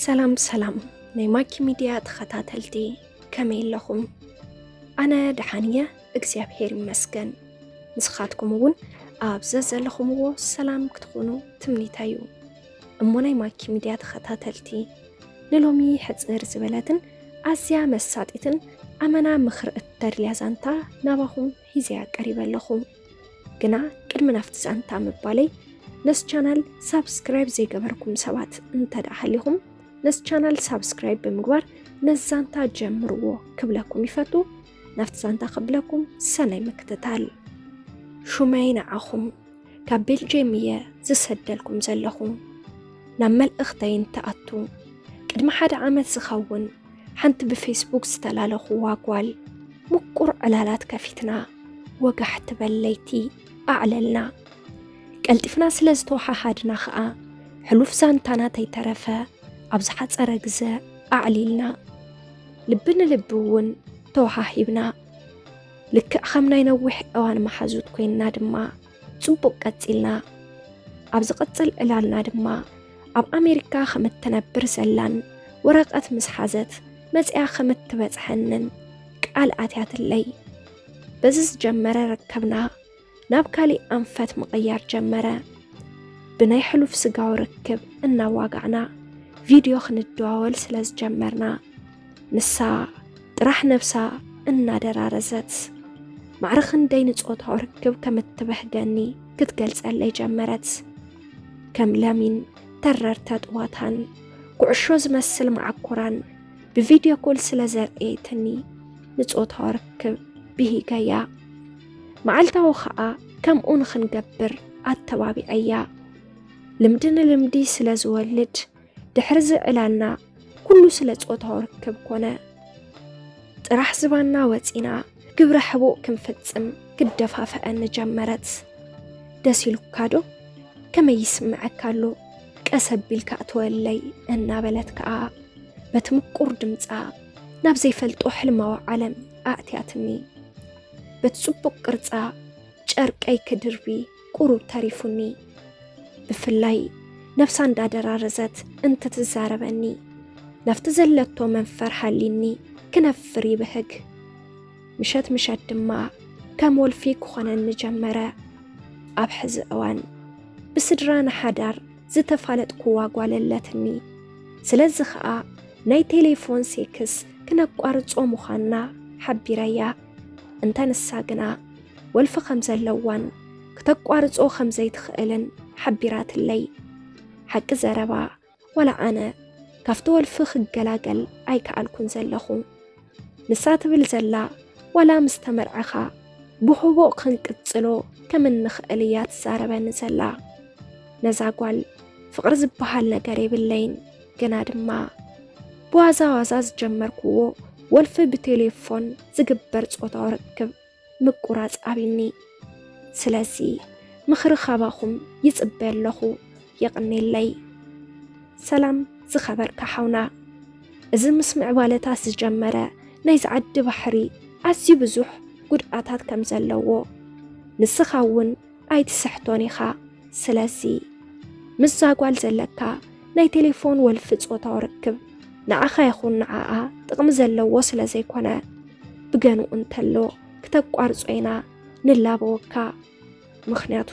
ሰላም ሰላም ናይ ማኪ ሚድያ ተኸታተልቲ፣ ከመይ ኣለኹም? ኣነ ደሓን እየ፣ እግዚኣብሔር ይመስገን። ንስኻትኩም እውን ኣብ ዘዘለኹምዎ ሰላም ክትኾኑ ትምኒተይ እዩ። እሞ ናይ ማኪ ሚድያ ተኸታተልቲ፣ ንሎሚ ሕጽር ዝበለትን ኣዝያ መሳጢትን ኣመና ምኽሪ እተድልያ ዛንታ ናባኹም ሒዘያ ቀሪበ ኣለኹ። ግና ቅድሚ ናብቲ ዛንታ ምባለይ፣ ነዚ ቻናል ሳብስክራይብ ዘይገበርኩም ሰባት እንተ ደኣ ሃሊኹም፣ ነዚ ቻናል ሳብስክራይብ ብምግባር ነዚ ዛንታ ጀምርዎ ክብለኩም ይፈቱ። ናብቲ ዛንታ ክብለኩም ሰናይ ምክትታል። ሹመይ ንዓኹም ካብ ቤልጅየም እየ ዝሰደልኩም ዘለኹ። ናብ መልእኽተይ እንትኣቱ፣ ቅድሚ ሓደ ዓመት ዝኸውን ሓንቲ ብፌስቡክ ዝተላለኹዋ ጓል ምቁር ዕላላት ከፊትና ወጋሕ ትበል ለይቲ ኣዕለልና። ቀልጢፍና ስለ ዝተወሓሃድና ኸኣ ሕሉፍ ዛንታና ተይተረፈ ኣብ ዝሓጸረ ግዘ ኣዕሊልና። ልቢ ንልቢ እውን ተወሃሂብና። ልክዕ ከም ናይ ነዊሕ እዋን መሓዙት ኮይንና ድማ ጽቡቕ ቀጺልና። ኣብ ዝቕጽል ዕላልና ድማ ኣብ ኣሜሪካ ከም እትነብር ዘላን ወረቐት ምስ ሓዘት መጺኣ ከም እትበጽሐንን ቃል ኣትያትለይ። በዚ ዝጀመረ ርክብና ናብ ካሊእ ኣንፈት ምቕያር ጀመረ። ብናይ ሕሉፍ ስጋዊ ርክብ እናዋጋዕና ቪድዮ ክንደዋወል ስለ ዝጀመርና፣ ንሳ ጥራሕ ነብሳ እናደራረዘት፣ ማዕረ ክንደይ ንጾታዊ ርክብ ከም እትበህገኒ ክትገልጸለይ ጀመረት። ከም ለሚን ተረር ተጥዋታን ኩዕሾ ዝመስል መዓኮራን ብቪድዮ ኮል ስለ ዘርእየትኒ፣ ንጾታዊ ርክብ ብሂገያ። መዓልታዊ ኸኣ ከምኡ ንኽንገብር ኣተባቢዐያ። ልምዲ ንልምዲ ስለ ዝወልድ፣ ድሕሪ እዚ ዕላልና ኩሉ ስለ ጾታዊ ርክብ ኮነ። ጥራሕ ዝባና ወጺና ግብረ ሕቡእ ክንፍጽም ክደፋፍኣኒ ጀመረት። "ደስ ኢሉካ ዶ? ከመይ ይስምዐካ ኣሎ? ቀስ ኣቢልካ እተወለይ" እናበለት ከኣ በቲ ምቁር ድምጻ ናብ ዘይፈልጦ ሕልማዊ ዓለም ኣእትያትኒ። በቲ ጽቡቕ ቅርጻ ጨርቀይ ክድርቢ ቁሩብ ተሪፉኒ። ብፍላይ ነብሳ እንዳደራረዘት እንትትዛረበኒ፣ ናብቲ ዘለቶ መንፈር ሃሊኒ ክነፍር ይብህግ። ምሸት ምሸት ድማ ከም ወልፊ ክኾነኒ ጀመረ። ኣብ ሕዚ እዋን ብስድራ ንሓዳር ዝተፋለጥኩዋ ጓል ኣለትኒ። ስለዚ ኸኣ ናይ ቴሌፎን ሴክስ ክነቋርጾ ምዃንና ሓቢረያ። እንተ ንሳ ግና ወልፊ ከም ዘለዋን ክተቋርጾ ከም ዘይትኽእልን ሓቢራትለይ። ሓቂ ዘረባ፣ ዋላ ኣነ ካብቲ ወልፊ ክገላገል ኣይከኣልኩን ዘለኹ። ንሳ ትብል ዘላ፣ ዋላ ምስ ተመርዐኻ ብሕቡእ ክንቅጽሎ ከም እንኽእል እያ ትዛረበኒ ዘላ። ነዛ ጓል ፍቕሪ ዝበሃል ነገር የብለይን፣ ግና ድማ ብዋዛ ዋዛ ዝጀመርክዎ ወልፊ ብቴሌፎን ዝግበር ጾታዊ ርክብ ምቁራጽ ኣቢኒ። ስለዚ ምኽሪ ካባኹም ይጽበ ኣለኹ። የቕኔለይ። ሰላም ዝኸበርካ ሓውና፣ እዚ ምስ ምዕባለታት ዝጀመረ ናይዚ ዓዲ ባሕሪ ኣዝዩ ብዙሕ ጉድኣታት ከም ዘለዎ ንስኻ እውን ኣይትስሕቶን ኢኻ። ስለዚ ምስዛ ጓል ዘለካ ናይ ቴሌፎን ወልፊ ጾታዊ ርክብ ንዓኻ ይኹን ንዓኣ ጥቕሚ ዘለዎ ስለ ዘይኮነ፣ ብገንኡ እንተሎ ክተቋርጾ ኢና ንላበወካ። ምኽንያቱ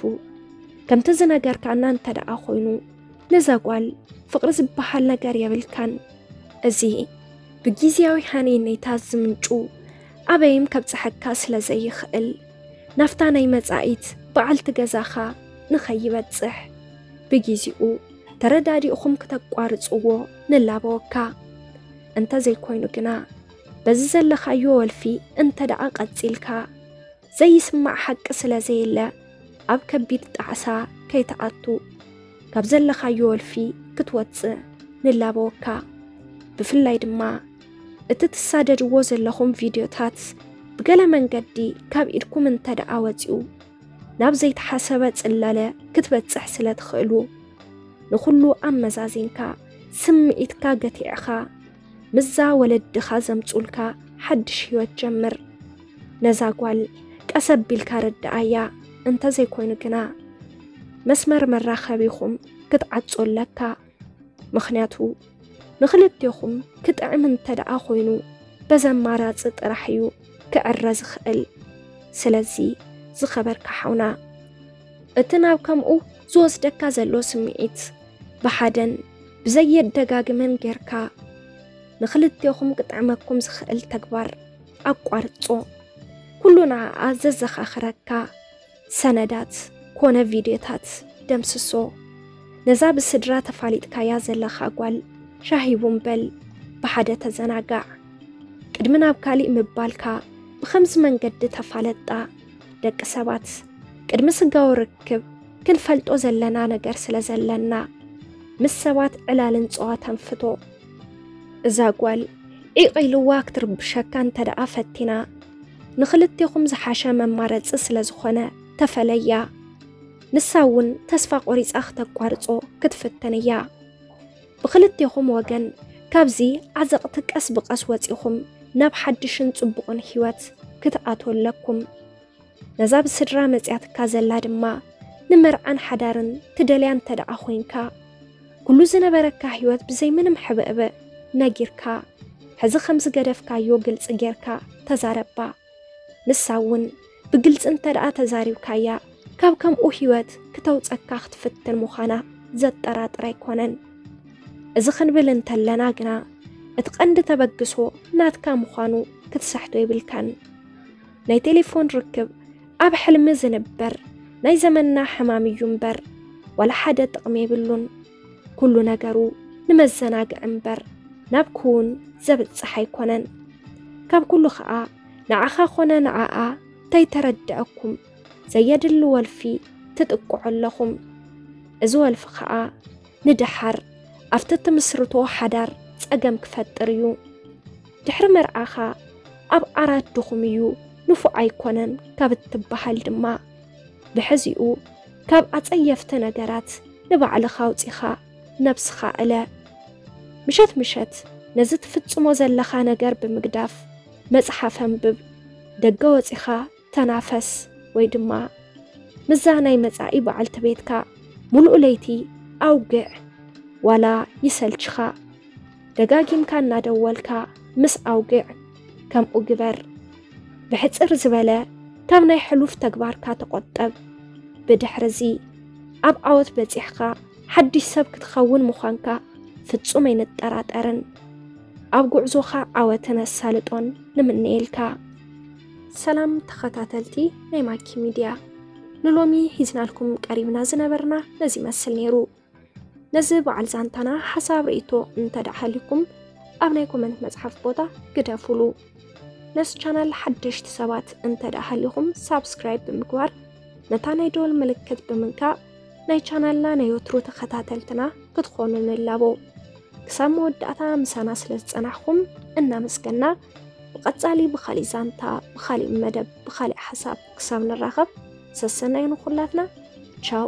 ከምቲ ዝነገርካና እንተ ደኣ ኮይኑ፣ ነዛ ጓል ፍቕሪ ዝበሃል ነገር የብልካን። እዚ ብግዝያዊ ሃነይነይታ ዝምንጩ ኣበይም ከብጽሐካ ስለ ዘይኽእል፣ ናብታ ናይ መጻኢት በዓልቲ ገዛኻ ንኸይበጽሕ፣ ብግዜኡ ተረዳዲእኹም ክተቋርጽዎ ንላበወካ። እንተ ዘይኮይኑ ግና፣ በዚ ዘለኻዮ ወልፊ እንተ ደኣ ቀጺልካ፣ ዘይስማዕ ሓቂ ስለ ዘየለ፣ ኣብ ከቢድ ጣዕሳ ከይትኣቱ፣ ካብ ዘለኻዮ ወልፊ ክትወጽእ ንላበወካ። ብፍላይ ድማ፣ እቲ ትሳደድዎ ዘለኹም ቪድዮታት ብገለ መንገዲ ካብ ኢድኩም እንተ ደኣ ወጺኡ፣ ናብ ዘይተሓሰበ ጽላለ ክትበጽሕ ስለ ትኽእሉ፣ ንኹሉ ኣመዛዚንካ፣ ስምዒትካ ገቲዕኻ፣ ምስዛ ወለድኻ ዘምጹልካ ሓድሽ ህይወት ጀምር። ነዛ ጓል ቀስ ኣቢልካ ረድኣያ፣ እንተ ዘይኮይኑ ግና መስመር መራኸቢኹም ክትዓጹ ኣለካ። ምኽንያቱ ንኽልቴኹም ክጥዕም እንተ ደኣ ኮይኑ፣ በዚ ኣማራጺ ጥራሕ እዩ ክዕረ ዝኽእል። ስለዚ ዝኸበርካ ሓውና፣ እቲ ናብ ከምኡ ዝወስደካ ዘሎ ስምዒት ብሓደን ብዘየደጋግምን ጌርካ ንኽልቴኹም ክጥዕመኩም ዝኽእል ተግባር ኣቋርጾ። ኩሉ ንዓኣ ዘዘኻኽረካ ሰነዳት ኮነ ቪድዮታት ደምስሶ። ነዛ ብስድራ ተፋሊጥካያ ዘለኻ ጓል ሻሂ ቡን በል፣ ብሓደ ተዘናጋዕ። ቅድሚ ናብ ካሊእ ምባልካ ብኸምዚ መንገዲ ተፋለጣ። ደቂ ሰባት፣ ቅድሚ ስጋዊ ርክብ ክንፈልጦ ዘለና ነገር ስለ ዘለና፣ ምስ ሰባት ዕላልን ጸዋታን ፍቶ። እዛ ጓል ዒቕ ኢልዋ ክትርብሸካ እንተ ደኣ ፈቲና፣ ንኽልቴኹም ዝሓሸ መማረጺ ስለ ዝኾነ ተፈለያ። ንሳ እውን ተስፋ ቆሪጻ ክተቋርጾ ክትፍትን እያ። ብኽልቴኹም ወገን ካብዚ ዓዘቕቲ ቀስ ብቐስ ወጺኹም ናብ ሓድሽን ጽቡቕን ህይወት ክትኣትዉ ኣለኩም። ነዛ ብስድራ መጽያትካ ዘላ ድማ ንመርዓን ሓዳርን ትደልያ እንተ ደኣ ኮይንካ፣ ኩሉ ዝነበረካ ህይወት ብዘይ ምንም ሕብእብእ ነጊርካ፣ ሕዚ ከም ዝገደፍካዮ ግልጺ ጌርካ ተዛረባ። ንሳ እውን ብግልጺ እንተ ደኣ ተዛሪብካያ፣ ካብ ከምኡ ህይወት ክተውጸካ ክትፍትን ምዃና ዘጠራጥር ኣይኮነን። እዚ ክንብል እንተለና ግና፣ እቲ ቀንዲ ተበግሶ ናትካ ምዃኑ ክትስሕቶ የብልካን። ናይ ቴሌፎን ርክብ ኣብ ሕልሚ ዝንበር ናይ ዘመንና ሕማም እዩ እምበር፣ ዋላ ሓደ ጥቕሚ የብሉን። ኩሉ ነገሩ ንመዘናግዒ እምበር፣ ናብ ክውን ዘብጽሕ ኣይኮነን። ካብ ኩሉ ኸኣ፣ ንዓኻ ኾነ ንዓኣ እንተይተረድኣኩም፣ ዘየድሊ ወልፊ ትጥቅዑ ኣለኹም። እዚ ወልፊ ኸኣ ንደሓር ኣብቲ ትምስርቶ ሓዳር ጸገም ክፈጥር እዩ። ድሕሪ መርዓኻ ኣብ ዓራት ድኹም እዩ፣ ንፉዕ ኣይኮነን ካብ እትበሃል ድማ፣ ብሕዚኡ ካብ ኣጸየፍቲ ነገራት ንባዕልኻ ኣውጺኻ ነብስኻ እለ። ምሸት ምሸት ነዚ ትፍጽሞ ዘለኻ ነገር ብምግዳፍ፣ መጽሓፍ ኣንብብ፣ ደገ ወጺኻ ተናፈስ፣ ወይ ድማ ምስዛ ናይ መጻኢ በዓልቲ ቤትካ ምሉእ ለይቲ ኣውግዕ። ዋላ ይሰልችኻ፣ ደጋጊምካ እናደወልካ ምስ ኣውግዕ። ከምኡ ግበር። ብሕጽር ዝበለ፣ ካብ ናይ ሕሉፍ ተግባርካ ተቖጠብ። ብድሕርዚ ኣብ ዓወት በጺሕካ ሓድሽ ሰብ ክትኸውን ምዃንካ ፍጹም ኣይንጠራጠርን። ኣብ ጉዕዞኻ ዓወትን ኣሳልጦን ንምነየልካ። ሰላም ተኸታተልቲ ናይ ማኪ ሚድያ፣ ንሎሚ ሒዝናልኩም ቀሪብና ዝነበርና ነዚ ይመስል ነይሩ። ነዚ በዓል ዛንታና ሓሳብ ርእይቶ እንተ ደኣ ሃልዩኩም፣ ኣብ ናይ ኮመንት መጽሓፍ ቦታ ግደፉሉ። ነዚ ቻናል ሓደሽቲ ሰባት እንተ ደኣ ሃሊኹም፣ ሳብስክራይብ ብምግባር፣ ነታ ናይ ደወል ምልክት ብምንካእ፣ ናይ ቻናልና ናይ ወትሩ ተኸታተልትና ክትኾኑ ንላቦ። ክሳብ መወዳእታ ምሳና ስለ ዝጸናሕኩም እናመስገና፣ ብቐጻሊ ብኻሊእ ዛንታ፣ ብኻሊእ መደብ፣ ብኻሊእ ሓሳብ ክሳብ ንራኸብ፣ ሰሰናዩ ንኹላትና። ቻው።